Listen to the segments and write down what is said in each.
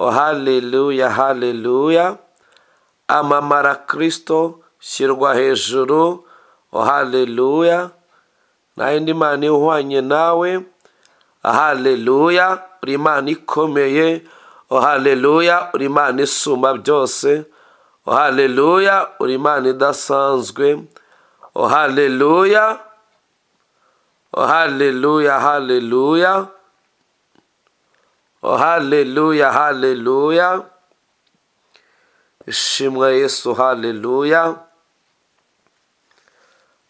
Oh haleluya, haleluya. Amamara Kristo, shyirwa hejuru. Oh haleluya. Nta yindi Mana ihwanye nawe. Haleluya, uri Imana ikomeye. Oh haleluya, uri Imana isumba byose. Oh haleluya, uri Imana idasanzwe. Oh haleluya. Oh haleluya, haleluya. Oh haleluya, haleluya. Ishimwe Yesu, haleluya.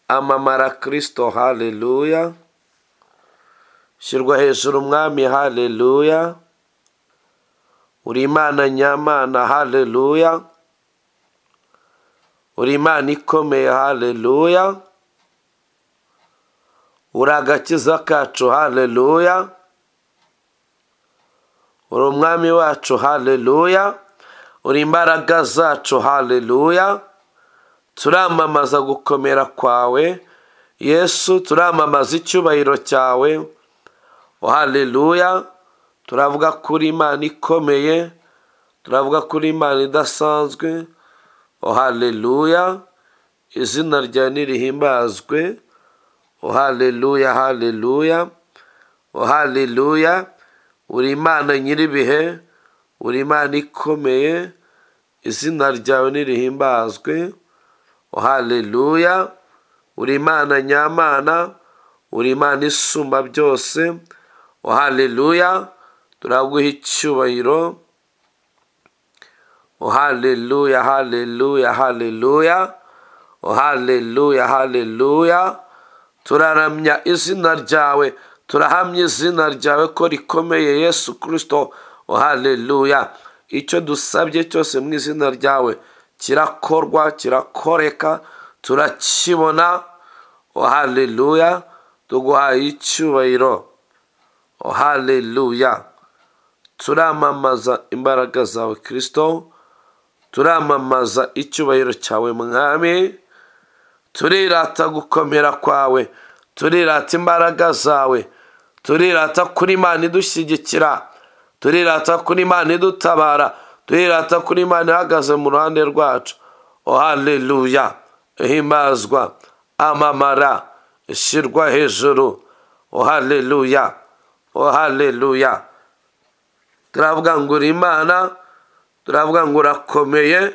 Amamara Kristo, haleluya. Shyirwa hejuru Umwami, haleluya. Uri Imana nyamana, haleluya. Uri Imana ikomeye, haleluya. Uri agakiza kacu, haleluya. Uri Umwami wacu, haleluya. Uri imbaraga zacu, haleluya. Turamamaza gukomera kwawe Yesu, turamamaza icyubahiro cyawe. Haleluya. Turavuga kuri Imana ikomeye, turavuga kuri Imana idasanzwe. Haleluya. Izina ryawe nirihimbazwe. Haleluya, haleluya. Haleluya. Uri Imana nyiribihe, uri Imana ikomeye, izina ryawe nirihimbazwe. Haleluya. Uri Imana nyamana, uri Imana isumba byose. Haleluya. Turaguha icyubahiro. Haleluya, haleluya, haleluya. Haleluya, haleluya. Turaramya izina ryawe, turahamya izina ryawe ko rikomeye Yesu Kristo. Haleluya. Icyo dusabye cyose mu izina ryawe kirakorwa, kirakoreka, turakibona. Haleluya. Tuguhaye icyubahiro. Haleluya. Turamamaza imbaraga zawe Kristo, turamamaza icyubahiro cyawe Mwami, turirata gukomera kwawe, turirata imbaraga zawe, turirata kuri Imana idushyigikira, turirata kuri Imana idutabara, turirata kuri Imana ihagaze mu ruhande rwacu. Haleluya. Himbazwa, amamara, ishyirwa hejuru. Haleluya. Haleluya. Turavuga ngo uri Imana, turavuga ngo urakomeye,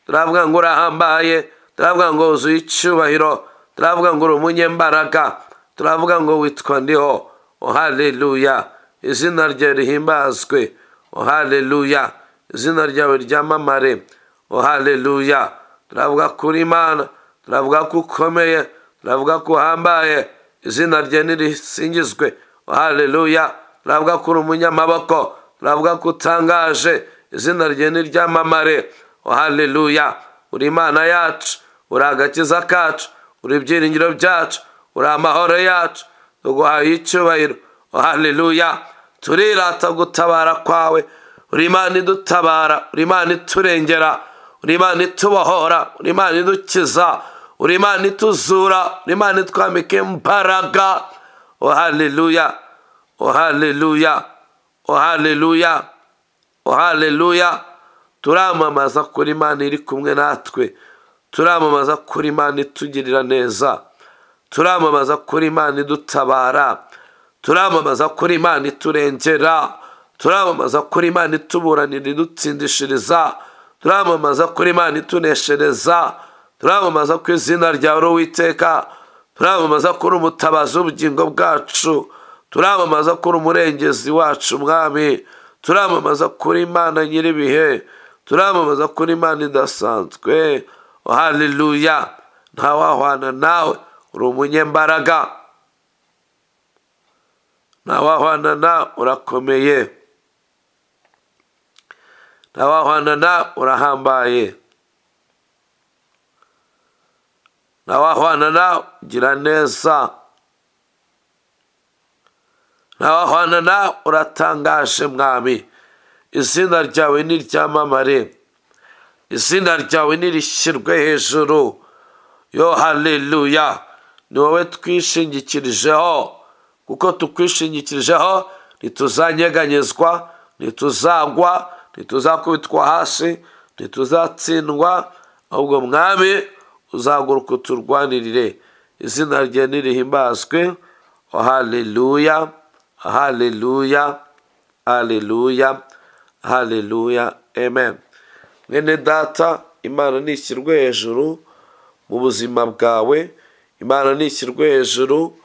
turavuga ngo urahambaye, turavuga ngo wuzuye icyubahiro, turavuga ngo uri umunyembaraga, turavuga ngo witwa Ndiho. Haleluya. Izina ryawe rihimbazwe. Haleluya. Izina ryawe ryamamare. Haleluya. Turavuga kuri Imana, turavuga ko ukomeye, turavuga ko uhambaye, izina ryawe nirisingizwe. Haleluya. Turavuga ko uri umunyamaboko, turavuga ko utangaje, izina ryawe niryamamare. Haleluya. Uri Imana yacu, uri agakiza kacu, uri ibyiringiro byacu, uri amahoro yacu, tuguhaye icyubahiro. Haleluya. Turirata gutabara kwawe, uri Imana idutabara, uri Imana iturengera, uri Imana itubohora, uri Imana idukiza, uri Imana ituzura, uri Imana itwambika imbaraga. Haleluya. Haleluya. Haleluya. Haleluya. Turamamaza kuri Imana iri kumwe natwe, turamamaza kuri Imana itugirira neza, turamamaza kuri Imana idutabara, turamamaza kuri Imana iturengera, turamamaza kuri Imana ituburanira idutsindishiriza, turamamaza kuri Imana ituneshereza, turamamaza ku izina ryawe Uwiteka, turamamaza kuri umutabazi w'ubugingo bwacu, turamamaza kuri umurengezi wacu Mwami, turamamaza kuri Imana nyiribihe, turamamaza kuri Imana idasanzwe. Haleluya. Ntawahwana nawe, uri umunyembaraga, ntawahwana nawe, urakomeye, ntawahwana nawe, urahambaye, ntawahwana nawe, ugira neza, ntawahwana nawe, uratangaje Mwami. Izina ryawe niryamamare, izina ryawe nirishyirwe hejuru. Yo haleluya. Ni wowe twishingikirijeho, kuko tukwishingikirijeho ntituzanyeganyezwa, ntituzagwa, ntituzakubitwa hasi, ntituzatsindwa, ahubwo Mwami uzahaguruka uturwanirire. Izina rye nirihimbazwe. Haleluya, haleluya, haleluya, haleluya, amen. Mwene data, Imana nishyirwe hejuru mu buzima bwawe, Imana nishyirwe hejuru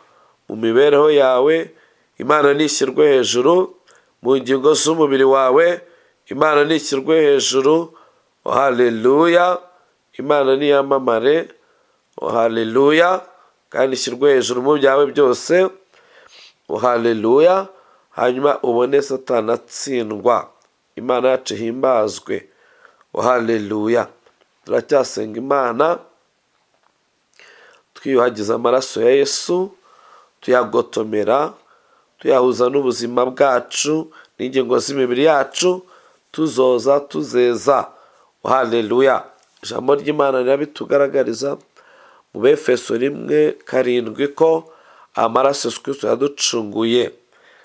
mu mibereho yawe, Imana nishyirwe hejuru mu ngingo z'umubiri wawe, Imana nishyirwe hejuru. Haleluya, Imana niyamamare. Haleluya, kandi ishyirwe hejuru mu byawe byose. Haleluya, hanyuma ubone Satani atsindwa. Imana yacu ihimbazwe. Haleluya, turacyasenga Imana twiyuhagiza amaraso ya Yesu, tuyagotomera, tuyahuza n'ubuzima bwacu n'ingingo z'imibiri yacu, tuzoza tuzeza. Haleluya, ijambo ry'Imana rirabitugaragariza mu Befeso 1:7 ko amaraso Yesu Kristo yaducunguye,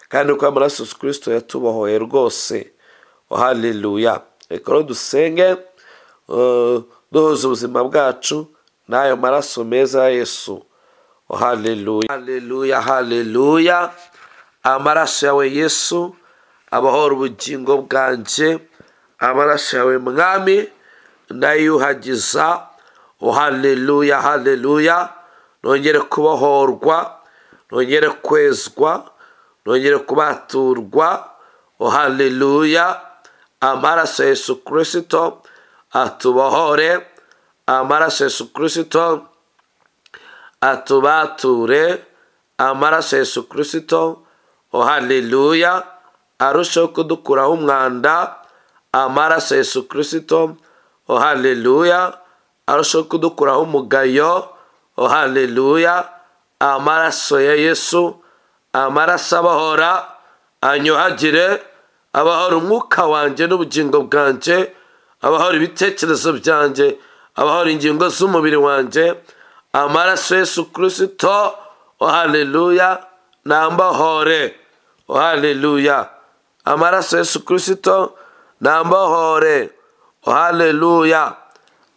kandi ko amaraso Yesu Kristo yatubohoye rwose. Haleluya, reka rero dusenge duhuza ubuzima bwacu n'ayo maraso meza ya Yesu. Haleluya, haleluya, haleluya. Amaraso yawe Yesu abahora ubugingo bwanjye, amaraso yawe Mwami ndayuhagiza. Haleluya, haleluya. Nongere kubohorwa, nongere kwezwa, nongere kubaturwa. Haleluya, amaraso ya Yesu Kristo atubohore, amaraso ya Yesu Kristo atubature, amaraso ya Yesu Kristo, haleluya, arusheho kudukuraho umwanda. Amaraso ya Yesu Kristo, haleluya, arusheho kudukuraho umugayo. Haleluya, amaraso ya Yesu, amaraso abahora, anyuhagire, abahora umwuka wanjye n'ubugingo bwanjye, abahora ibitekerezo byanjye, abahora ingingo z'umubiri wanjye. Amaraso Yesu Kristo, haleluya, nambahore. Haleluya, amaraso Yesu Kristo nambahore. Haleluya,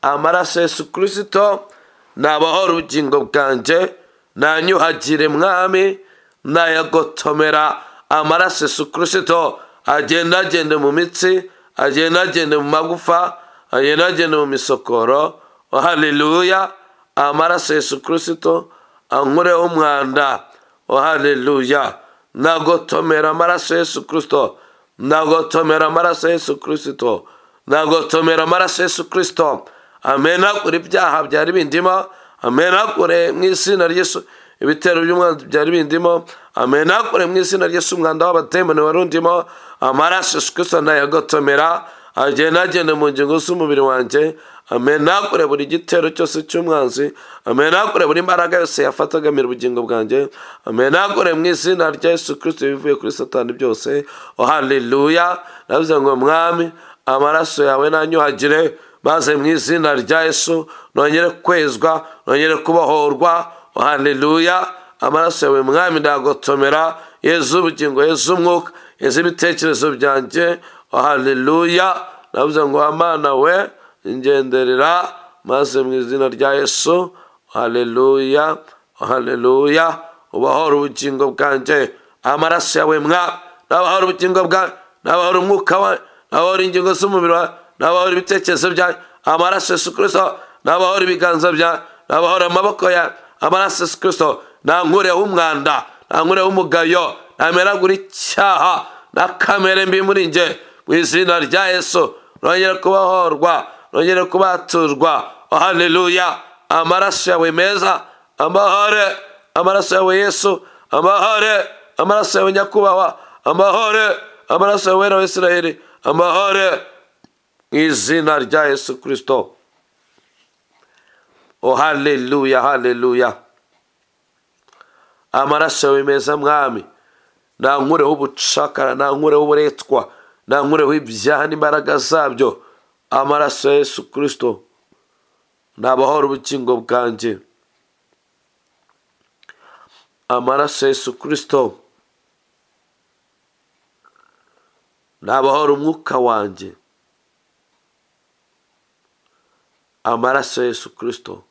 amaraso Yesu Kristo nabahora ubugingo bwanjye, nanyuhagire Mwami, nayagotomera. Amaraso Yesu Kristo agenda agende mu mitsi, agenda agende mu magufa, agenda agende mu misokoro. Haleluya, amaraso Yesu Kristo ankureho umwanda. Haleluya, nagotomera amaraso Yesu Kristo, nagotomera amaraso Yesu Kristo, nagotomera amaraso Yesu Kristo. Amenagure ibyaha byari bindimo, amenagure mu izina rya Yesu ibitero by'umwanzi byari bindimo, amenagure mu izina rya Yesu umwanda w'abademoni wari undimo. Amaraso Yesu Kristo ndayagotomera, agenda agende mu ngingo z'umubiri wanjye, amenagure buri gitero cyose cy'umwanzi, amenagure buri mbaraga yose yafatagamira ubugingo bwanjye, amenagure mu izina rya Yesu Kristo ibivuye kuri Satani byose. Haleluya, navuze ngo Mwami amaraso yawe nanyuhagire, maze mu izina rya Yesu nongere kwezwa, nongere kubohorwa. Haleluya, amaraso yawe Mwami ndagotomera, Yezu ubugingo, Yezu umwuka, Yezu ibitekerezo byanjye. Haleluya, navuze ngo Amana we ngenderera, maze mu izina rya Yesu. Haleluya, haleluya, ubahora ubugingo bwanjye. Amaraso yawe Mwami nabahora ubugingo bwanjye, nabahora umwuka wawe, nabahora ingingo z'umubiri wawe, nabahora ibitekerezo byanjye. Amaraso Yesu Kristo nabahora ibiganza byanjye, nabahora amaboko yawe. Amaraso Yesu Kristo nankureho umwanda, nankureho umugayo, namenagura icyaha na kamere mbi muri nge mu izina rya Yesu. Nongere kubohorwa, nongere kubaturwa. Haleluya, amaraso yawe meza amahore, amaraso yawe Yesu amahore, amaraso yawe Nyakubahwa amahore, amaraso yawe Wera wa Isirayeli amahore, mu izina rya Yesu Kristo. Oh haleluya, haleluya, amaraso yawe meza Mwami nankureho ubucakara, nankureho uburetwa, nankureho ibyaha n'imbaraga zabyo. Amaraso ya Yesu Kristo nabahora ubugingo bwanjye. Amaraso ya Yesu Kristo Nabohora umwuka wanjye. Amaraso ya Yesu Kristo,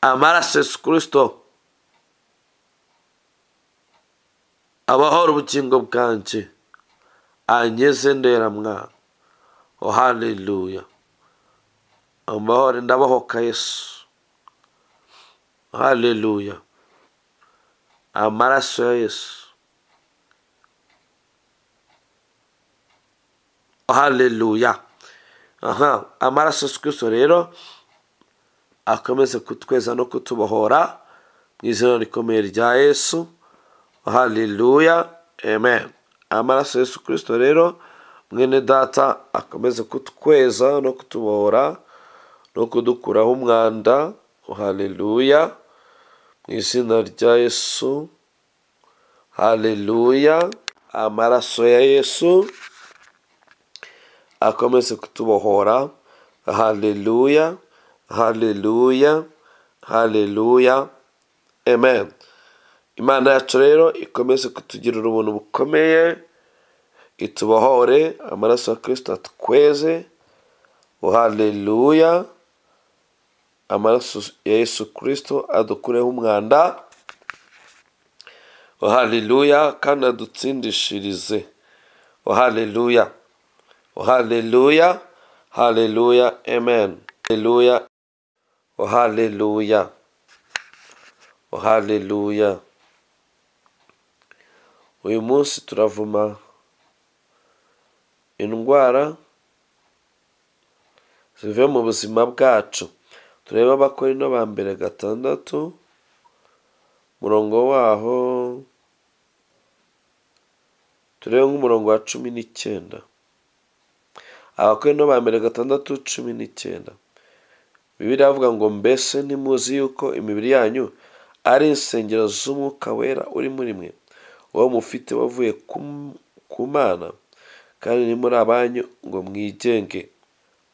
amaraso ya Yesu Kristo abahora ubugingo bwanjye, anyeze ndera mwana. Oh haleluya, amahoro, ndabohoka Yesu. Haleluya, amaraso ya Yesu. Haleluya. Aha, amaraso ya Yesu Kristo rero akomeze kutweza no kutubohora mu izina rikomeye rya Yesu. Haleluya, amen. Amaraso ya Yesu Kristo rero mwene data akomeze kutweza no kutubohora no kudukuraho umwanda. Haleluya, mu izina rya Yesu. Haleluya, amaraso ya Yesu akomeze kutubohora. Haleluya, haleluya, haleluya, amen. Imana yacu rero ikomeze kutugirira ubuntu bukomeye, itubohore, amaraso ya Kristo atweze. Haleluya, amaraso ya Yesu Kristo adukureho umwanda. Haleluya, kandi adutsindishirize. Haleluya, haleluya, haleluya, amen. Haleluya, haleluya, haleluya. Uyu munsi turavuma indwara zive mu buzima bwacu. Turebe Abakorinto ba mbere 6 murongo waho, turebe nk'umurongo wa 19. Abakorinto ba mbere 6:19. Bibiliya iravuga ngo mbese ntimuzi yuko imibiri yanyu ari insengero z'Umwuka Wera uri muri mwe, uwo mufite wavuye ku Mana, kandi ni muri abanyu ngo mwigenge.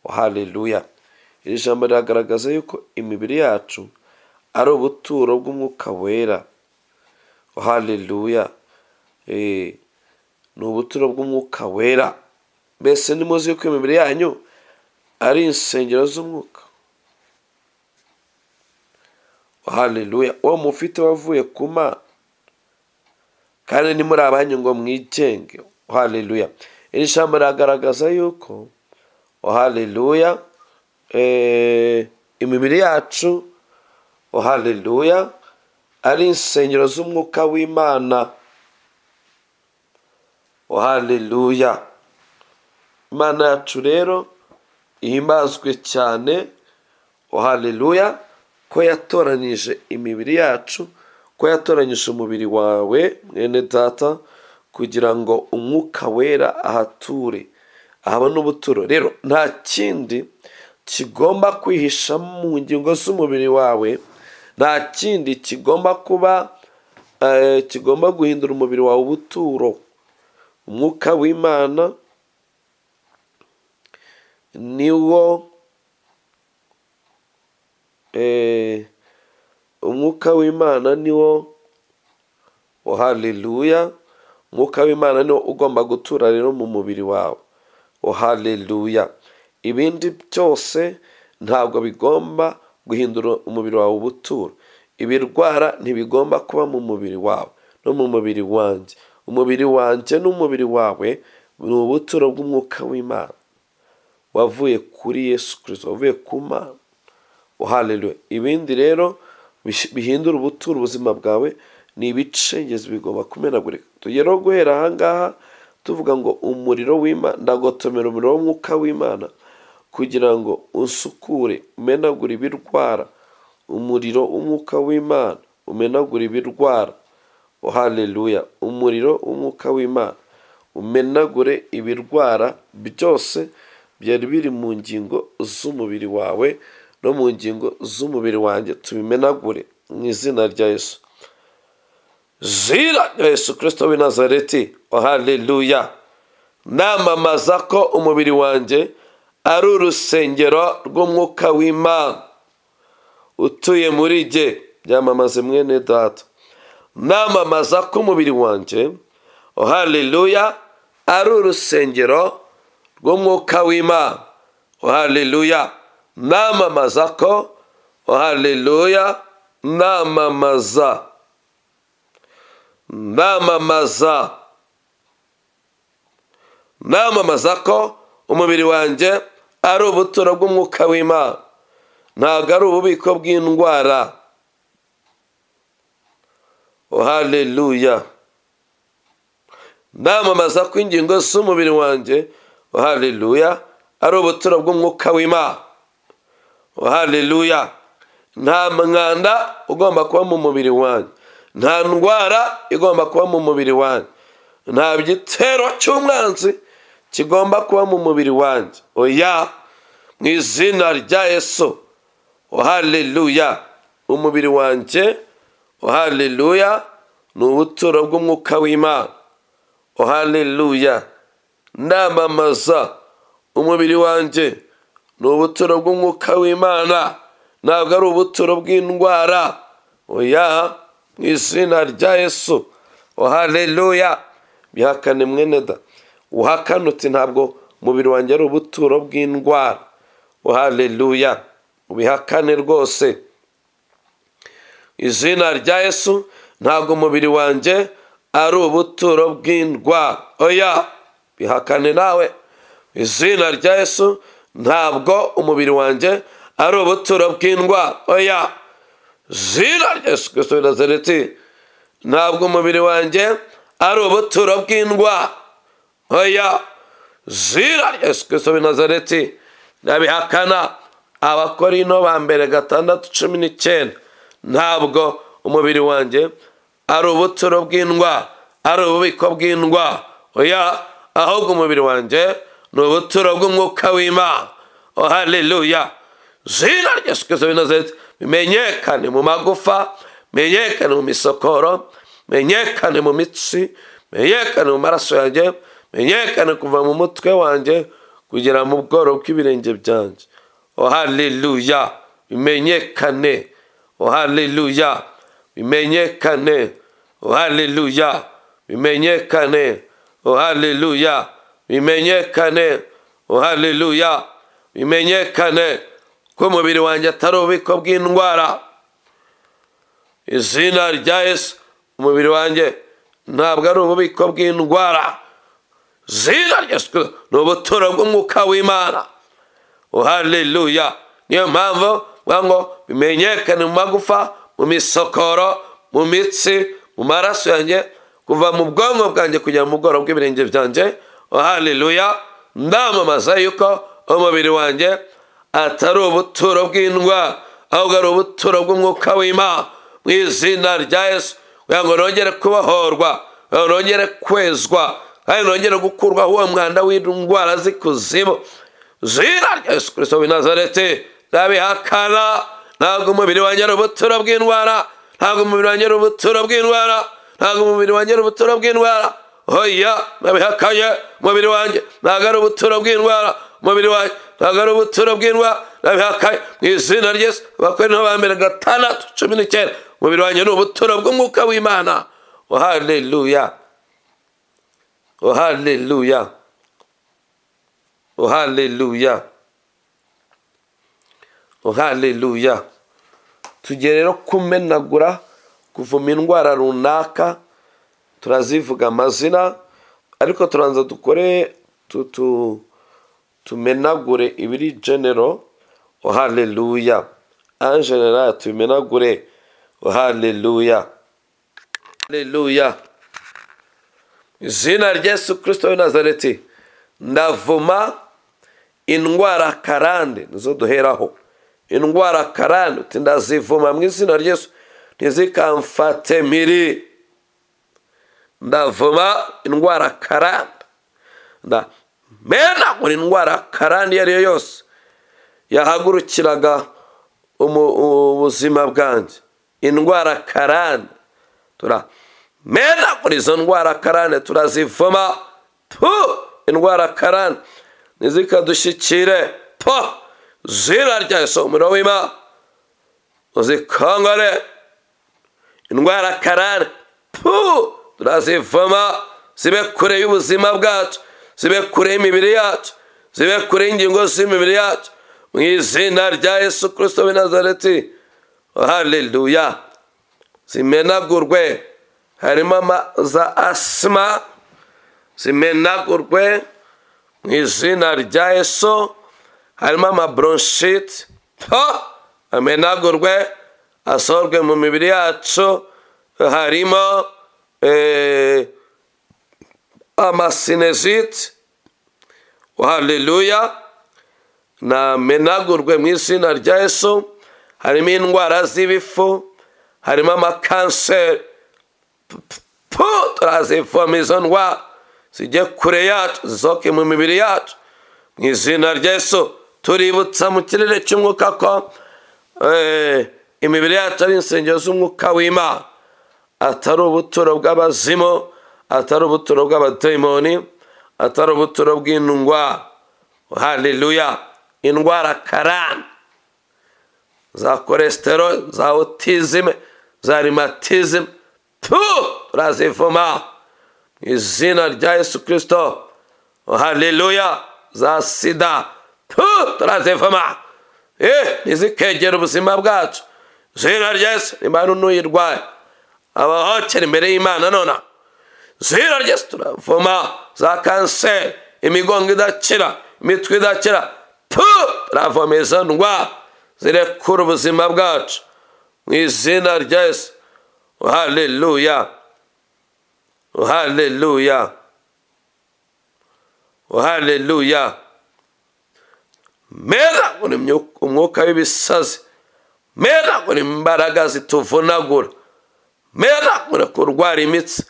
Haleluya. Iri jambo riragaragaza yuko imibiri yacu ari ubuturo bw'Umwuka Wera. Haleluya. Ni ubuturo bw'Umwuka Wera. Mbese ntimuzi yuko imibiri yanyu ari insengero z'Umwuka. Haleluya. Uwo mufite wavuye ku Mana, kandi ni muri abanyu ngo mwigenge. Haleluya. Iri jambo riragaragaza yuko, haleluya, imibiri yacu, haleluya, ari insengero z'Umwuka w'Imana. Haleluya. Imana yacu rero ihimbazwe cyane. Haleluya, ko yatoranyije imibiri yacu, ko yatoranyije umubiri wawe mwene data, kugira ngo Umwuka Wera ahature, ahabone ubuturo. Rero nta kindi kigomba kwihisha mu ngingo z'umubiri wawe, nta kindi kigomba kuba kigomba guhindura umubiri wawe ubuturo. Umwuka w'Imana niwo, Umwuka w'Imana niwo, haleluya, Umwuka w'Imana niwo ugomba gutura rero mu mubiri wawe. Haleluya. Ibindi byose ntabwo bigomba guhindura umubiri wawe ubuturo. Ibirwara ntibigomba kuba mu mubiri wawe no mu mubiri wanjye. Umubiri wanjye n'umubiri wawe ni ubuturo bw'Umwuka w'Imana wavuye kuri Yesu Kristo, wavuye ku Mana. Haleluya. Ibindi rero bihindura ubuturo ubuzima bwawe ni ibicengezi bigomba kumenagurika. Tugeraho guhera ahangaha tuvuga ngo umuriro w'Imana, ndagotomera umuriro w'Umwuka w'Imana kugira ngo unsukure, umenagure ibirwara. Umuriro w'Umwuka w'Imana umenagure ibirwara. Haleluya. Umuriro w'Umwuka w'Imana umenagure ibirwara byose byari biri mu ngingo z'umubiri wawe no mu ngingo z'umubiri wanjye, tubimenagure mu izina rya Yesu. Zira Yesu Kristo w'i Nazareti. Haleluya. Namamaza ko umubiri wanjye ari urusengero rw'Umwuka w'Imana utuye muri jye. Byamamaze mwene data. Namamaza ko umubiri wanjye, Haleluya, ari urusengero rw'umwuka w'Imana. Haleluya, namamaza ko, haleluya, namamaza, namamaza, namamaza ko umubiri wanjye ari ubuturo bw'umwuka w'Imana, ntabwo ari ububiko bw'indwara. Haleluya, ndamamaza ko ingingo z'umubiri wanjye, haleluya, ari ubuturo bw'umwuka w'Imana. Haleluya, nta mwanda ugomba kuba mu mubiri wanjye, nta ndwara igomba kuba mu mubiri wanjye, nta gitero cy'umwanzi kigomba kuba mu mubiri wanjye. Oya, mu izina rya Yesu. Haleluya, umubiri wanjye, haleluya, ni ubuturo bw'umwuka w'Imana. Haleluya, ndamamaza umubiri wanjye ni ubuturo bw'umwuka w'Imana, ntabwo ari ubuturo bw'indwara. Oya, mu izina rya Yesu. Haleluya, bihakane mwene da, uhakane uti ntabwo umubiri wanjye ari ubuturo bw'indwara. Haleluya, ubihakane rwose. Izina rya Yesu, ntabwo umubiri wanjye ari ubuturo bw'indwara. Oya, bihakane nawe. Izina rya Yesu, ntabwo umubiri wanjye ari ubuturo bw'indwara. Oya, izina rya Yesu Kristo w'i Nazareti, ntabwo umubiri wanjye ari ubuturo bw'indwara. Oya, izina rya Yesu Kristo w'i Nazareti, ndabihakana. Abakorinto ba mbere 6:19, ntabwo umubiri wanjye ari ubuturo bw'indwara, ari ububiko bw'indwara. Oya, ahubwo umubiri wanjye ni ubuturo bw'umwuka w'Imana. Haleluya, izina rya Yesu Kristo w'i Nazareti bimenyekane mu magufa, menyekane mu misokoro, menyekane mu mitsi, menyekane mu maraso yanjye, menyekane kuva mu mutwe wanjye kugera mu bworo bw'ibirenge byanjye. Haleluya, bimenyekane. Haleluya, bimenyekane. Haleluya, bimenyekane. Haleluya, bimenyekane. Haleluya, bimenyekane ko umubiri wanjye atari ububiko bw'indwara. Izina rya Yesu, umubiri wanjye ntabwo ari ububiko bw'indwara. Izina rya Yesu ni ubuturo bw'umwuka w'Imana. Haleluya, niyo mpamvu ngo bimenyekane mu magufa, mu misokoro, mu mitsi, mu maraso yanjye, kuva mu bwonko bwanjye kugera mu bworo bw'ibirenge byanjye. Haleluya, ndamamaza yuko umubiri wanjye atari ubuturo bw'indwara, ahubwo ari ubuturo bw'umwuka w'Imana. Mu izina rya Yesu, kugira ngo nongere kubohorwa, kugira ngo nongere kwezwa, kandi nongere gukurwaho uwo mwanda w'indwara z'ikuzimu. Izina rya Yesu Kristo w'i Nazareti, ndabihakana. Ntabwo umubiri wanjye ari ubuturo bw'indwara, ntabwo umubiri wanjye ari ubuturo bw'indwara, ntabwo umubiri wanjye ari ubuturo bw'indwara. Oya, ndabihakanye. Umubiri wanjye ntabwo ari ubuturo bw'indwara, umubiri wanjye ntabwo ari ubuturo bw'indwara, ndabihakanye mu izina rya Yesu. Abakorinto ba mbere 6:19, umubiri wanjye ni ubuturo bw'umwuka w'Imana. Haleluya, haleluya, haleluya, haleluya. Tugiye rero kumenagura, kuvuma indwara runaka, turazivuga amazina, ariko turanza dukore tumenagure ibiri general. Haleluya, en general tumenagure. Haleluya, haleluya. Izina rya Yesu Kristo w'i Nazareti, ndavuma indwara karande, nizo duheraho. Indwara karande uti ndazivuma mu izina rya Yesu, ntizikamfate mpiri. Ndavuma indwara karande, ndamenagura indwara karande iyo ari yo yose yahagurukiraga ubuzima bwanjye. Indwara karande turamenagura izo ndwara karande, turazivuma. Indwara karande ntizikadushyikire. Izina rya Yesu, umuriro w'Imana uzikongore. Indwara karande turazivuma, zibe kure y'ubuzima bwacu, zibe kure y'imibiri yacu, zibe kure y'ingingo z'imibiri yacu, mu izina rya Yesu Kristo w'i Nazareti. Haleluya. Zimenagurwe. Harimo za asima, zimenagurwe mu izina rya Yesu. Harimo amabronchite, amenagurwe, asohorwe mu mibiri yacu. Harimo amasinezite, haleluya, namenagurwe mu izina rya Yesu. Harimo indwara z'ibifu, harimo amakanseri, turazivoma izo ndwara, zijye kure yacu, zisohoke mu mibiri yacu mu izina rya Yesu. Tuributsa mu kirere cy'umwuka ko imibiri yacu ari insengero z'umwuka w'Imana, atari ubuturo bw'abazimu, atari ubuturo bw'abadayimoni, atari ubuturo bw'indwara. Haleluya. Indwara karande za cholesterol, za autism, za rheumatism, turazivuma mu izina rya Yesu Kristo. Haleluya. Za sida, turazivuma, ntizikegera ubuzima bwacu. Izina rya Yesu, nimba n'uyirwaye abahokera imbere y'Imana nona. Izina rya Yesu, turavuma za kanseri, imigongo idakira, imitwe idakira, turavuma izo ndwara, zirekura ubuzima bwacu mu izina rya Yesu. Haleluya, haleluya, haleluya. Mera umwuka w'ibisazi, mera imbaraga zituvunagura, mera kurwara imitsi,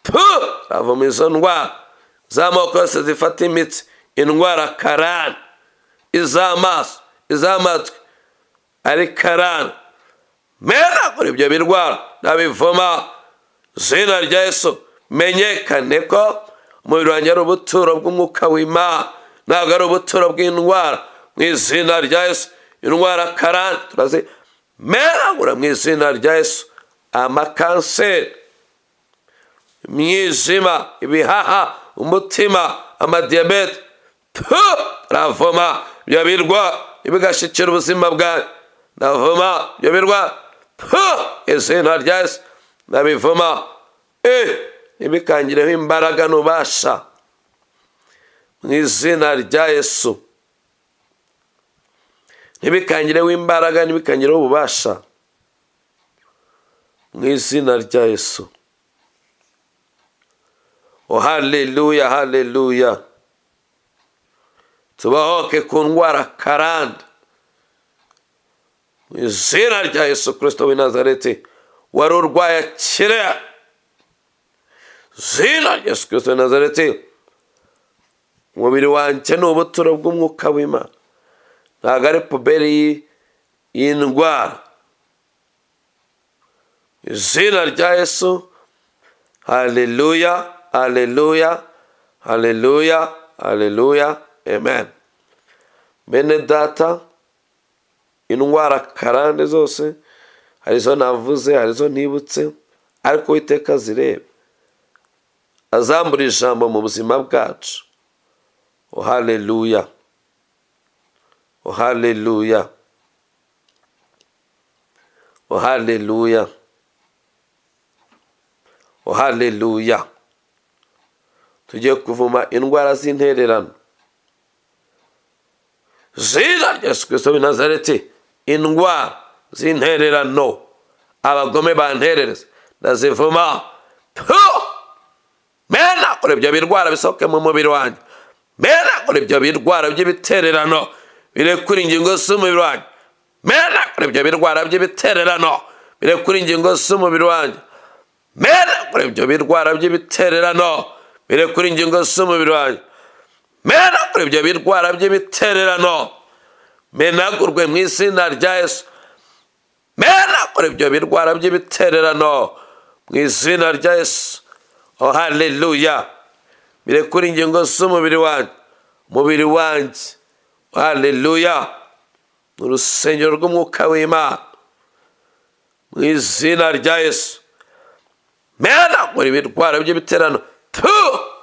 turavuma izo ndwara z'amoko yose zifata imitsi, indwara karande, iz'amaso, iz'amatwi, ari karande. Mera ibyo birwara ndabivuma izina rya Yesu. Menyekane ko umubiri wanjye ari ubuturo bw'umwuka w'Imana, ntabwo ari ubuturo bw'indwara mu izina rya Yesu. Indwara karande turazimeragura mu izina rya Yesu. Amakanseri, imyijima, ibihaha, umutima, amadiyabete, turavoma ibyo birwa bigashyikira ubuzima bwawe. Ndavuma ibyo birwa izina rya Yesu, ndabivuma, ntibikangireho imbaraga n'ubasha mu izina rya Yesu. Ntibikangireho imbaraga, ntibikangireho ububasha mu izina rya Yesu. Oh, haleluya, haleluya. Tubahoke ku ndwara karande mu izina rya Yesu Kristo w'i Nazareti. Wari urwaye akire, izina rya Yesu Kristo w'i Nazareti. Umubiri wanjye ni ubuturo bw'umwuka w'Imana, ntabwo ari puberi y'indwara. Izina rya Yesu. Haleluya, haleluya, haleluya, haleluya, amen. Bene data, indwara karande zose, hari izo navuze, hari izo nibutse, ariko Uwiteka zirebe, azambura ijambo mu buzima bwacu. Oh, haleluya, oh, haleluya, oh, haleluya, oh, haleluya. Tugiye kuvuma indwara z'intererano. Izina rya Yesu Kristo w'i Nazareti, indwara z'intererano abagome banterereza ndazivuma. Mena kuri ibyo birwara bisohoke mu mubiri wanjye. Mena kuri ibyo birwara by'ibitererano birekura ingingo z'umubiri wanjye. Mena kuri ibyo birwara by'ibitererano birekura ingingo z'umubiri wanjye. Mena kuri ibyo birwara by'ibitererano birekura ingingo z'umubiri wanjye. Mena kuri ibyo birwara by'ibitererano menagurwe mu izina rya Yesu. Mena kuri ibyo birwara by'ibitererano mu izina rya Yesu. Oh, haleluya. Birekura ingingo z'umubiri wanjye, umubiri wanjye. Haleluya. Urusengero rw'umwuka w'Imana mu izina rya Yesu. Mena kuri ibirwara by'ibiterano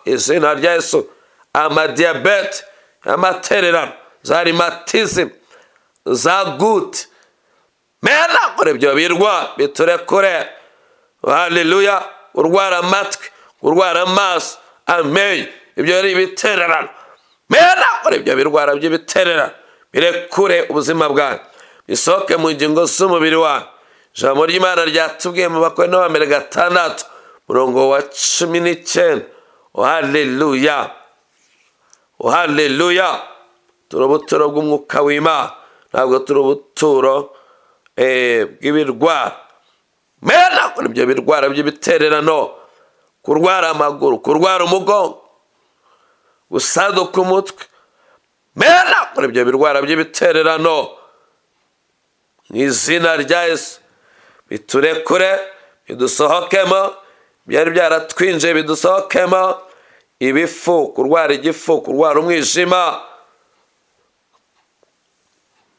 Izina rya Yesu. Amadiyabete, amatererano, za rhumatism, za gute, mena kuri ibyo birwa biturekure. Haleluya. Urwara amatwi, urwara amaso, amenyo, ibyo ari ibitererano. Mena kuri ibyo birwara by'ibitererano birekure ubuzima bwawe, bisohoke mu ngingo z'umubiri wawe. Ijambo ry'Imana ryatubwiye mu Bakorinto ba mbere 6:19. Haleluya, haleluya. Turi ubuturo bw'umwuka w'Imana, ntabwo turi ubuturo bw'ibirwara. Mena kuri ibyo birwara by'ibitererano, kurwara amaguru, kurwara umugongo, gusaduka umutwe, mena kuri ibyo birwara by'ibitererano mu izina rya Yesu. Biturekure, bidusohokemo, byari byaratwinjiye bidusohokemo. Ibifu, kurwara igifu, kurwara umwijima,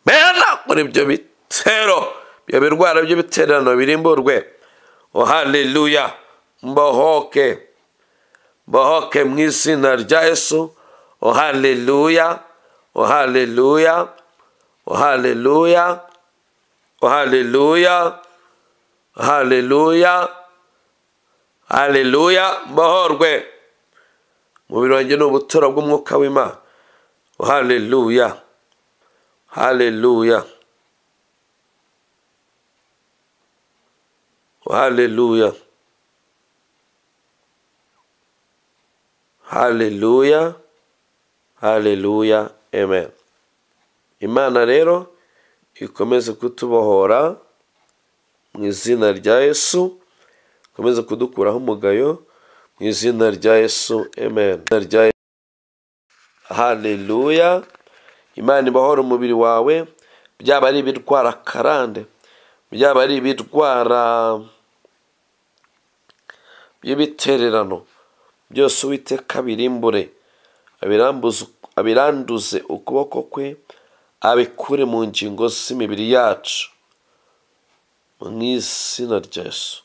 mena kuri ibyo bitero, ibyo birwara by'ibitererano birimburwe. Oh haleluya. Mbohoke, mbohoke mu izina rya Yesu. Oh haleluya, oh haleluya, oh haleluya, oh haleluya, haleluya, haleluya. Mbohorwe. Umubiri wanjye ni ubuturo bw'umwuka w'Imana. Haleluya, haleluya, haleluya, haleluya, haleluya, amen. Imana rero ikomeze kutubohora mu izina rya Yesu, ikomeze kudukuraho umugayo mu izina rya Yesu, amen. Haleluya. Imana ibohora umubiri wawe, byaba ari ibirwara karande, byaba ari ibirwara by'ibitererano, byose Uwiteka birimbure, abiranduze ukuboko kwe, abikure mu ngingo z'imibiri yacu mu izina rya Yesu.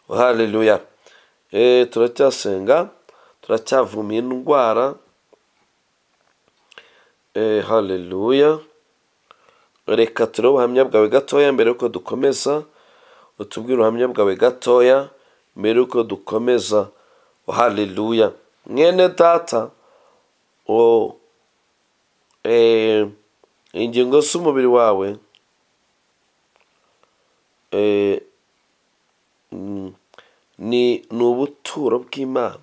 Haleluya. Turacyasenga, turacyavuma indwara. Haleluya. Reka turebe ubuhamya bwawe gatoya mbere yuko dukomeza. Utubwire ubuhamya bwawe gatoya mbere yuko dukomeza. Haleluya. Mwene data, ingingo z'umubiri wawe ni ubuturo bw'Imana,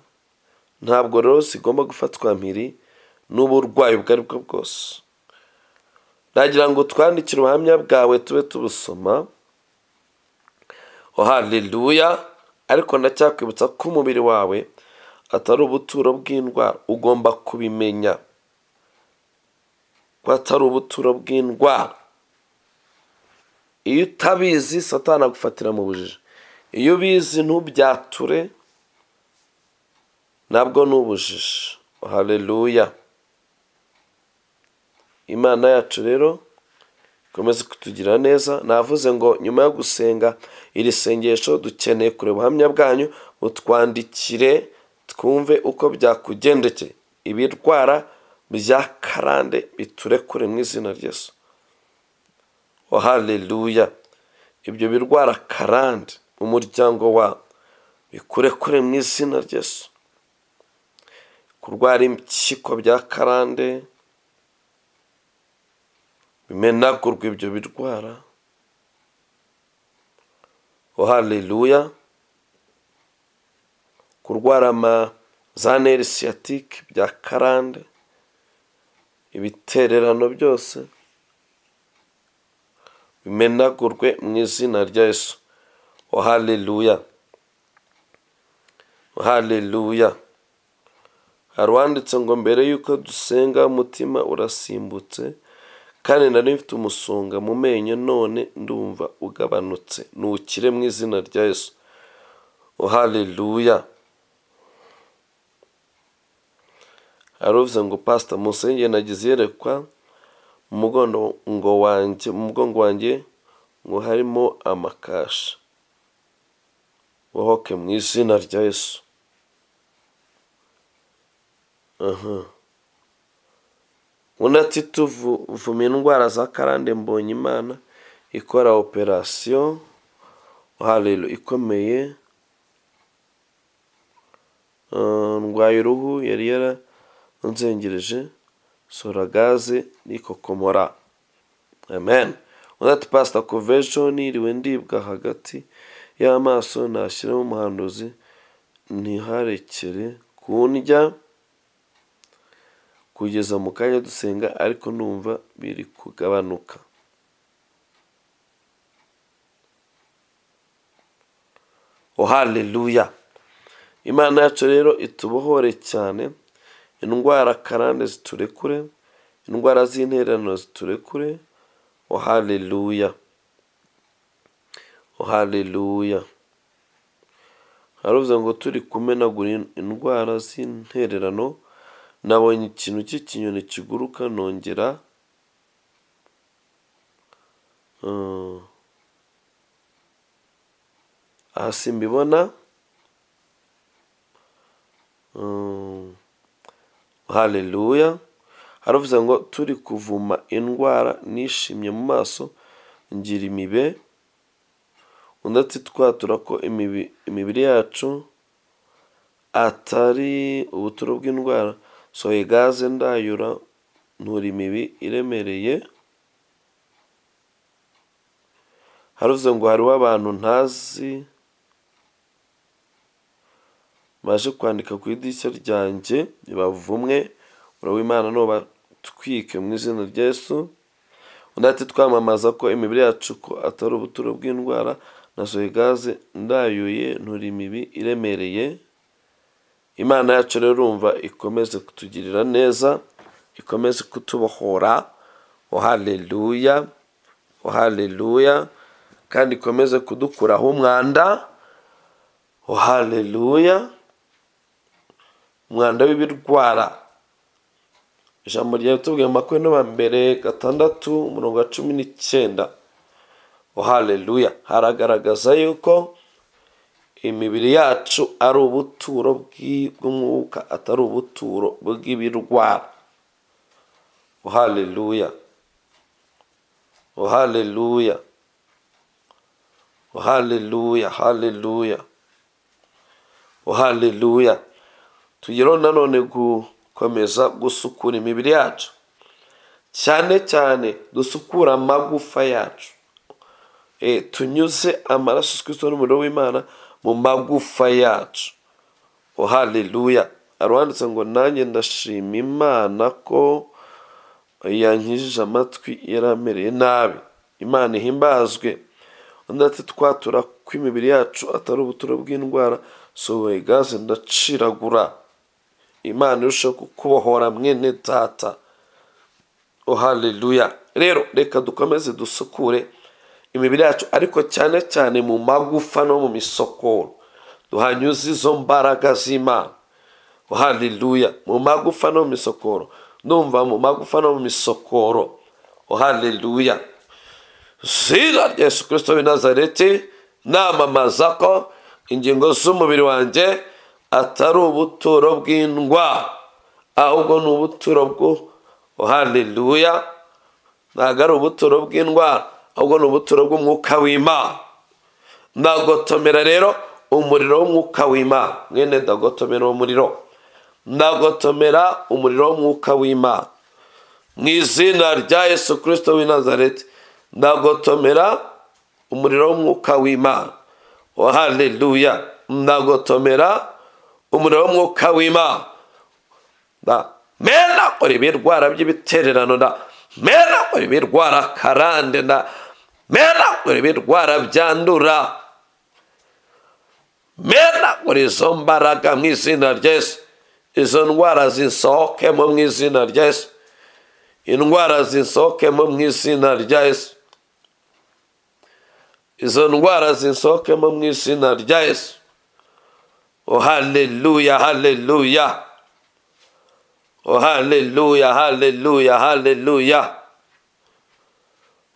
ntabwo rero zigomba gufatwa mpiri n'uburwayi ubwo ari bwo bwose. Nagira ngo twandikire ubuhamya bwawe tube tubusoma. Haleluya. Ariko ndacyakwibutsa ko umubiri wawe atari ubuturo bw'indwara, ugomba kubimenya ko atari ubuturo bw'indwara. Iyo utabizi Satani agufatira mu bujiji, iyo ubizi ntubyature, nabwo ni ubujiji. Haleluya. Imana yacu rero ikomeze kutugira neza. Navuze ngo nyuma yo gusenga iri sengesho dukeneye kureba ubuhamya bwanyu, utwandikire twumve uko byakugendekeye. Ibirwara bya karande biturekure mu izina rya Yesu. Oh haleluya. Ibyo birwara karande mu muryango wawe bikurekure mu izina rya Yesu. Kurwara impyiko bya karande bimenagurwa ibyo birwara. Oh haleluya. Kurwara za nerf sciatique bya karande, ibitererano byose bimenagurwe mu izina rya Yesu. Oh haleluya, haleluya. Hari uwanditse ngo mbere yuko dusenga umutima urasimbutse, kandi nari mfite umusonga mu menyo none ndumva ugabanutse. Nukire mu izina rya Yesu. Oh haleluya. Hari uvuze ngo pastor musenge nagize iyerekwa mu mugongo wanjye ngo harimo amakashi. Bohoke mu izina rya Yesu. Aha. Undi ati tuvuma indwara za karande, mbonye Imana ikora operasiyo, haleluya, ikomeye. Ndwaye uruhu yari yaranzengereje, sora gaze nikokomora. Amen. Undi ati pastor, kuva ejo niriwe ndibwa hagati y'amaso, nashyiramo umuhanuzi ntiharekere kundya kugeza mu kanya dusenga, ariko numva biri kugabanuka. Oh haleluya. Imana yacu rero itubohore cyane, indwara karande ziturekure, indwara z'intererano ziturekure. Oh haleluya. Oh haleluya. Haruvuze ngo turi kumenagura indwara z'intererano, nabonye ikintu cy'ikinyoni kiguruka nongera aha simbibona. Haleluya. Haravuze ngo turi kuvuma indwara, nishimye mu maso ngira imibe. Undi ati twatura ko imibiri yacu atari ubuturo bw'indwara, sohoye gaze ndayura ntura imibi iremereye. Haravuze ngo hariho abantu ntazi baje kwandika ku idirishya ryanjye, bavumwe, Imana no batwike mu izina rya Yesu. Undi ati twamamaza ko imibiri yacu ko atari ubuturo bw'indwara, nasohoye gaze ndayuye ntura imibi iremereye. Imana yacu rero urumva ikomeze kutugirira neza, ikomeze kutubohora. Oh haleluya. Oh haleluya. Kandi ikomeze kudukuraho umwanda. Oh haleluya. Umwanda w'ibirwara. Ijambo ryawe tubwiye mu Makorinto ba mbere 6:19. Oh haleluya. Haragaragaza yuko imibiri yacu ari ubuturo bw'umwuka, atari ubuturo bw'ibirwara. Oh haleluya. Oh haleluya. Oh haleluya, haleluya. Oh haleluya. Tugeraho nanone gukomeza gusukura imibiri yacu, cyane cyane dusukura amagufa yacu. Tunyuze amaraso Kristo n'umuriro w'Imana mu magufa yacu. Oh haleluya. Arwanditse ngo nanjye ndashima Imana ko yankijije amatwi yaramereye nabi. Imana ihimbazwe. Undi ati twatura ko imibiri yacu atari ubuturo bw'indwara, sohoye gaze ndaciragura. Imana irushaho kukubohora mwene data. Oh haleluya. Rero reka dukomeze dusukure imibiri yacu, ariko cyane cyane mu magufa no mu misokoro, duhanyuze izo mbaraga z'Imana. Oh haleluya. Mu magufa no mu misokoro, ndumva mu magufa no mu misokoro. Oh haleluya. Zina rya Yesu Kristo w'i Nazareti, namamaza ko ingingo z'umubiri wanjye atari ubuturo bw'indwara, ahubwo ni ubuturo bwo, oh haleluya, ntabwo ari ubuturo bw'indwara, ahubwo ni ubuturo bw'umwuka w'Imana. Ndagotomera rero umuriro w'umwuka w'Imana, mwene ndagotomera umuriro, ndagotomera umuriro w'umwuka w'Imana mu izina rya Yesu Kristo w'i Nazareti. Ndagotomera umuriro w'umwuka w'Imana. Oh haleluya. Ndagotomera umuriro w'umwuka w'Imana. Mena uri ibirwara by'ibitererano, nda mena uri ibirwara karande, nda mena uri ibirwara byandura, mena uri izo mbaraga mu izina rya Yesu. Izo ndwara zisohokemo mu izina rya Yesu. Indwara zisohokemo mu izina rya Yesu. Izo ndwara zisohokemo mu izina rya Yesu. Oh haleluya, haleluya. Oh haleluya, haleluya, haleluya.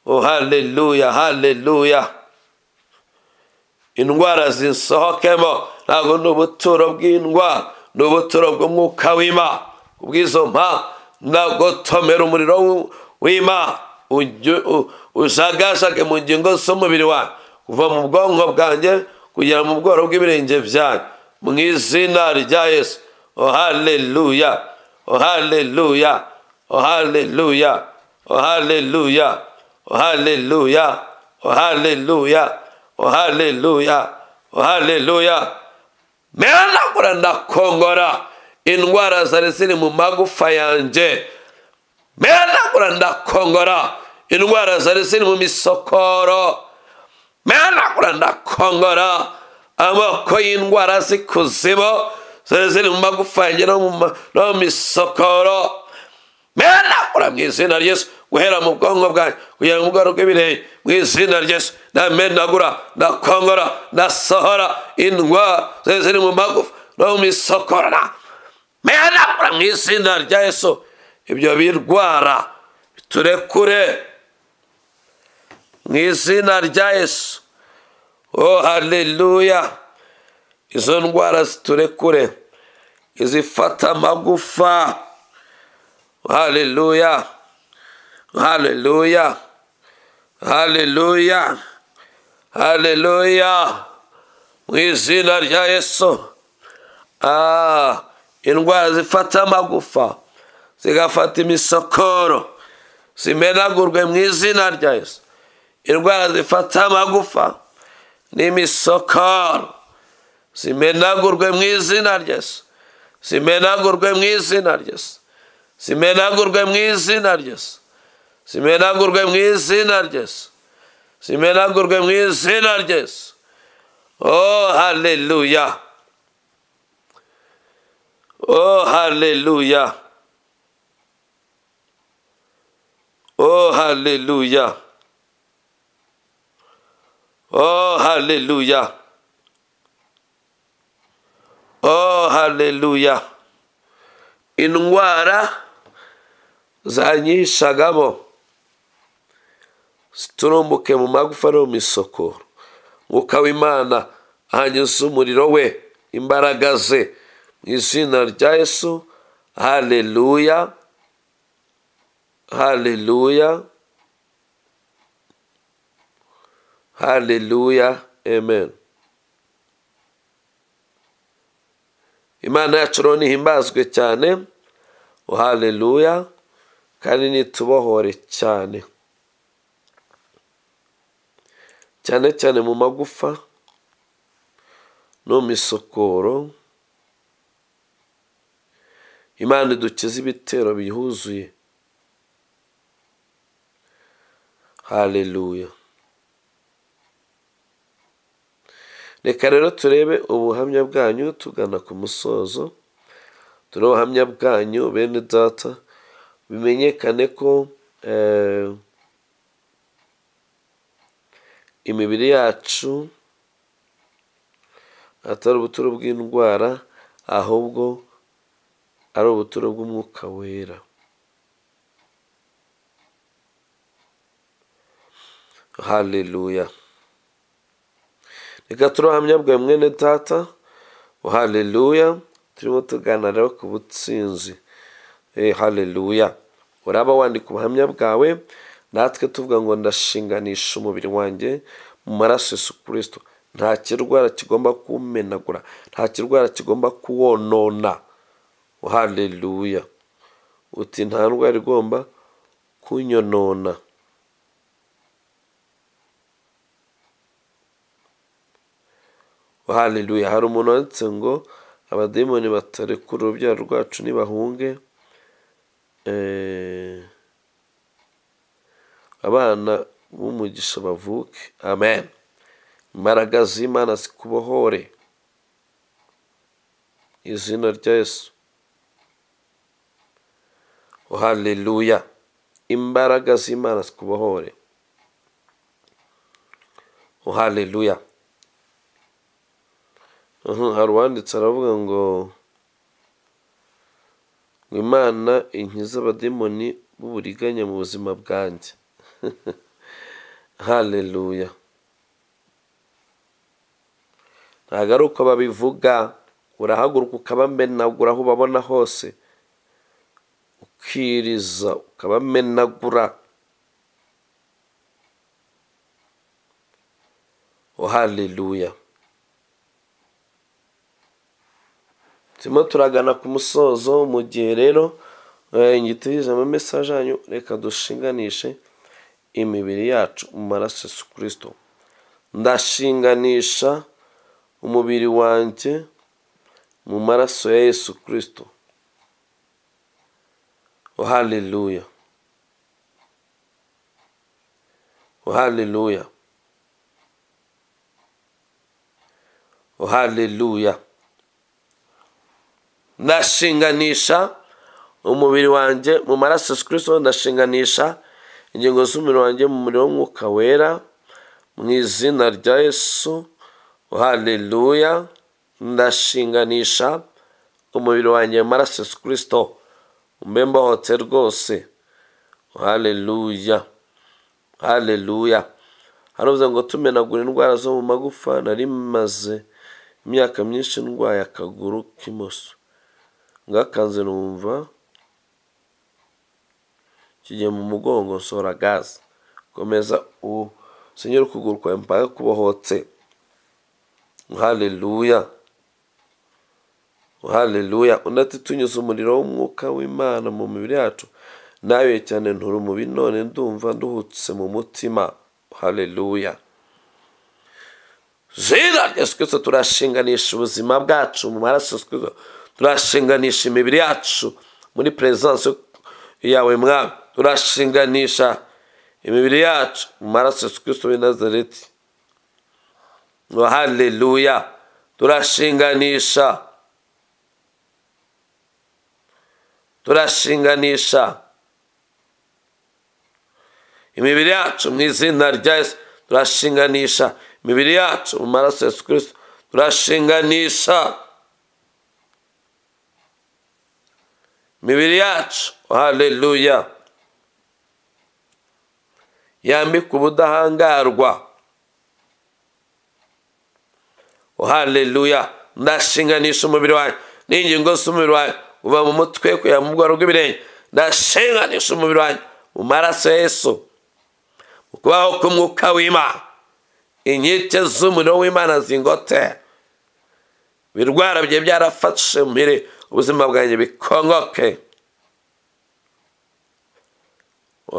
Oh haleluya, haleluya. Indwara zisohokemo. Ntabwo ni ubuturo bw'indwara, ni ubuturo bw'umwuka w'Imana. Kubw'izo mpa ndagotomera umuriro w'Imana ujagajage mu ngingo z'umubiri wawe, kuva mu bwonko bwanjye kugera mu bworo bw'ibirenge byanyu, mu izina rya Yesu. Oh haleluya, oh haleluya, oh haleluya, oh haleluya, oh haleluya, oh haleluya, oh haleluya, oh haleluya. Menagura ndakongora indwara zari ziri mu magufa yanjye. Menagura ndakongora indwara zari ziri mu misokoro. Menagura ndakongora amoko y'indwara z'ikuzimu zari ziri mu magufa yanjye no mu misokoro. Menagura mu izina rya Yesu, guhera mu bwonko bwanjye kugera mu bworo bw'ibirenge, mu izina rya Yesu. Ndamenagura, ndakongora, ndasohora indwara zari ziri mu magufa no mu misokoro. Menagura mu izina rya Yesu, ibyo birwara biturekure mu izina rya Yesu. Oh haleluya, izo ndwara ziturekure, izifata amagufa. Haleluya, haleluya, haleluya, haleluya, mu izina rya Yesu. Indwara zifata amagufa zigafata imisokoro zimenagurwe mu izina rya Yesu. Indwara zifata amagufa n'imisokoro zimenagurwe mu izina rya Yesu, zimenagurwe mu izina rya Yesu, zimenagurwe mu izina rya Yesu, zimenagurwe mu izina rya Yesu, zimenagurwe mu izina rya Yesu. Oh haleluya, oh haleluya, oh haleluya, oh haleluya, oh haleluya. Indwara zanyishagamo ziturumbuke mu magufa no mu misokoro. Mwuka w'Imana anyuze umuriro we, imbaraga ze, mu izina rya Yesu. Haleluya, haleluya, haleluya, amen. Imana yacu rero nihimbazwe cyane. Haleluya, kandi nitubohore cyane cyane cyane mu magufa no mu misokoro. Imana idukize ibitero bihuzuye. Haleluya. Reka rero turebe ubuhamya bwanyu tugana ku musozo. Turebe ubuhamya bwanyu bene data, bimenyekane ko imibiri yacu atari ubuturo bw'indwara, ahubwo ari ubuturo bw'umwuka wera. Haleluya. Reka turahamya bwa mwene data. Haleluya. Turimo tugana rero ku butsinzi. Haleluya. Uraba wandika ubuhamya bwawe, natwe tuvuga ngo ndashinganisha umubiri wanjye mu maraso Yesu Kristo. Nta kirwara kigomba kumenagura, nta kirwara kigomba kuwonona. Haleluya. Uti nta ndwara igomba kunyonona. Haleluya. Hari umuntu wanditse ngo abadayimoni batarekura urubyaro rwacu nibahunge, abana b'umugisha bavuke. Amen. Imbaraga z'Imana zikubohore, izina rya Yesu. Haleluya. Imbaraga z'Imana zikubohore. Haleluya. Hari uwanditse aravuga ngo Imana inkize abadayimoni b'uburiganya mu buzima bwanjye. Haleluya. Ntabwo ari uko babivuga, urahaguruka ukabamenagura aho ubabona hose, ukiriza ukabamenagura. Oh haleluya. Turimo turagana ku musozo. Mu gihe rero ngitegereje ama message yanyu, reka dushinganishe imibiri yacu mu maraso Yesu Kristo. Ndashinganisha umubiri wanjye mu maraso ya Yesu Kristo. Oh haleluya. Oh haleluya. Oh haleluya. Ndashinganisha umubiri wanjye mu maraso Yesu Kristo. Ndashinganisha ingingo z'umubiri wanjye mu muriro w'Umwuka Wera mu izina rya Yesu. Oh haleluya. Ndashinganisha umubiri wanjye mu maraso Yesu Kristo, mbe mbohotse rwose. Oh haleluya. Haleluya. Haravuze ngo tumenagura indwara zo mu magufa. Nari maze imyaka myinshi ndwaye akaguru k'imoso, ngakanze numva kigiye mu mugongo, nsohora gaze. Komeza usenyere ukuguru kwawe mpaka kubohotse. Haleluya. Haleluya. Undi ati tunyuze umuriro w'Umwuka w'Imana mu mibiri yacu, nawe cyane nturi mubi, none ndumva nduhutse mu mutima. Haleluya. Zina Yesu Kristo, turashinganisha ubuzima bwacu mu maraso Yesu Kristo. Turashinganisha imibiri yacu muri presence yawe Mwami. Turashinganisha imibiri yacu mu maraso Yesu Kristo w'i Nazareti. Haleluya. Turashinganisha, turashinganisha imibiri yacu mu izina rya Yesu. Turashinganisha imibiri yacu mu maraso Yesu Kristo. Turashinganisha imibiri yacu. Haleluya. Yambika ubudahangarwa. Haleluya. Ndashinganisha umubiri wanjye n'ingingo z'umubiri wanjye, uva mu mutwe kugera mu bworo bw'ibirenge. Ndashinganisha umubiri wanjye mu maraso ya Yesu, mu kubaho k'Umwuka w'Imana. Inkike z'umuriro w'Imana zingote, ibirwara bigiye byarafashe umubiri, ubuzima bwanjye bikongoke.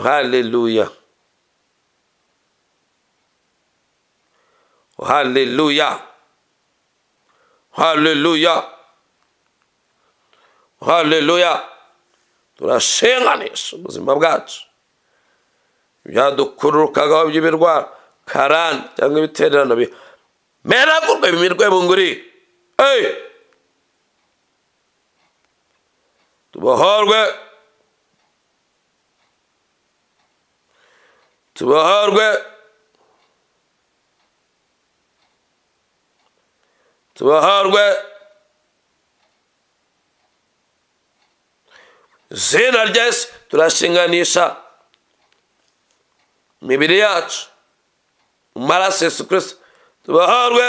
Haleluya. Haleluya. Haleluya. Haleluya. Turashinganisha ubuzima bwacu, ibyadukururukagaho by'ibirwara karande cyangwa ibitererano bimeragurwe bimirwe bunguri. Tubohorwe, tubohorwe, tubohorwe. Zina rya Yesu, turashinganisha imibiri yacu mu maraso Yesu Kristo. Tubohorwe.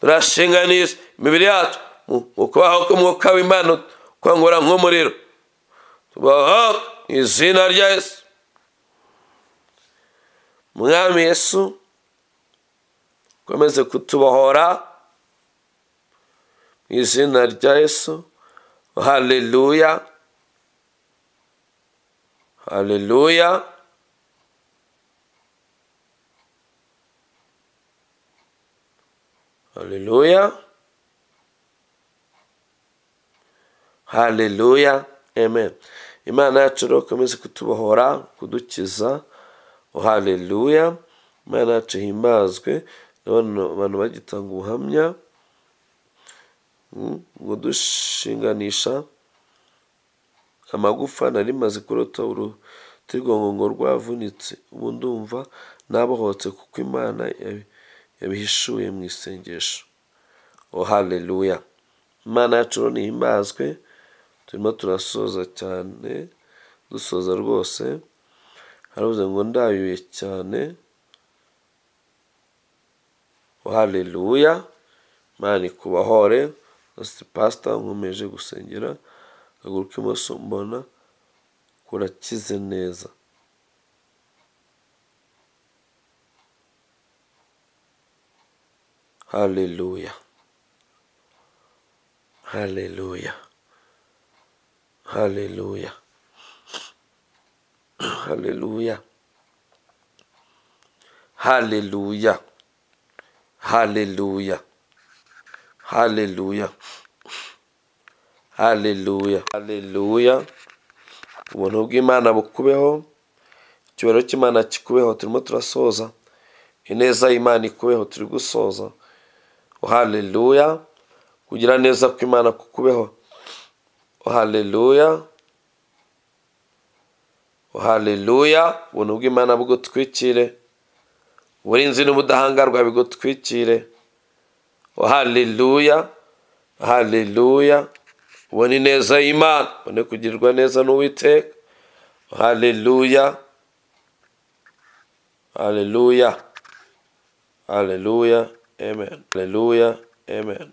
Turashinganisha imibiri yacu mu kubaho k'Umwuka w'Imana kwangura nk'umuriro. Tubohorwe mu izina rya Yesu. Mwami Yesu, komeze kutubohora mu izina rya Yesu. Haleluya. Haleluya. Haleluya. Haleluya. Amen. Imana yacu rero ikomeze kutubohora, kudukiza. Haleluya. Imana yacu ihimbazwe. Ndabona abantu bagitanga ubuhamya ngo dushinganisha amagufa. Nari maze kurota urutirigongo rwavunitse, ubu ndumva nabohotse kuko Imana yabihishuye mu isengesho. Oh haleluya. Imana yacu nihimbazwe. Turimo turasoza cyane, dusoza rwose. Haravuze ngo ndayuye cyane. Haleluya, Imana ikubahore. Pastor, nkomeje gusengera akaguru k'imoso mbona kurakize neza. Haleluya, haleluya, haleluya, haleluya, haleluya, haleluya, haleluya, haleluya, haleluya. Ubuntu bw'Imana bukubeho, icyubahiro cy'Imana kikubeho. Turimo turasoza, ineza y'Imana ikubeho, turi gusoza. Haleluya, kugira neza kw'Imana kukubeho. Haleluya, haleluya. Ubuntu bw'Imana bugutwikire, uburinzi n'ubudahangarwa bigutwikire. Haleluya, haleluya. Ubone ineza y'Imana, ubone kugirirwa neza n'Uwiteka. Haleluya, haleluya, haleluya, amen, haleluya, amen.